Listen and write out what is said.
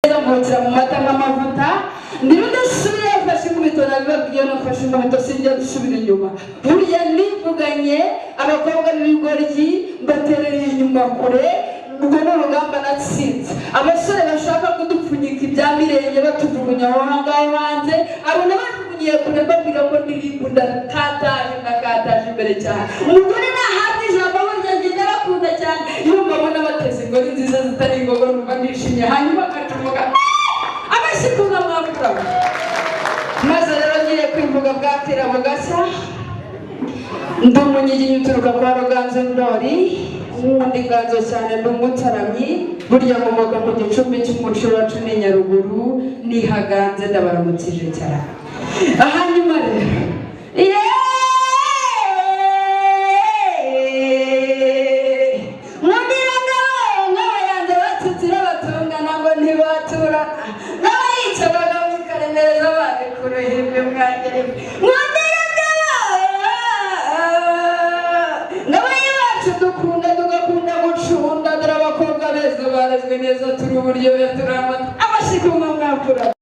Mvukira mu mata nk'amavuta, ndi rudasubira. Yafashe inkubito, nabibabwiye, nafashe inkubito sinjya gusubira inyuma. Burya nivuganye abakobwa b'ibigoryi, mbaterera inyuma kure. Urwo ni urugamba natsinze. Abasore bashaka kudupfunyika ibya mirenge, batujugunya aho ngaho hanze, abo nabajugunyiye kure, mbabwira ko ndirimbo ndakataje, ndakataje imbere cyane. Umugore nahabwa ijambo, burya njye ndabakunda cyane. Iyo mbabona bateze ingori nziza zitari ingogo, numva nishimye, hanyuma akacumuka amashyi mwamfura. Maze rero ngiye kwivuga bwakira bugacya. Ndi umunyiginya uturuka kwa Ruganzu Ndori, nkunda inganzo cyane, ndi umutaramyi. Burya nkomoka ku gicumbi cy'umuco wacu ni Nyaruguru, nihaganze. Ndabaramukije cyane. Hanyuma rero, yeee, nkundira ngabo nk'abayanza batutira batungana ngo ntibaturana n'abayicabaga mukaremereza bari ku ruhimbi mwagere. Nkundira ngabo ngabo iwacu dukunda, tugakunda gucunda. Dore abakobwa beza barezwe neza, turi uburyohe, turi amata. Amashyi ku mwamfura.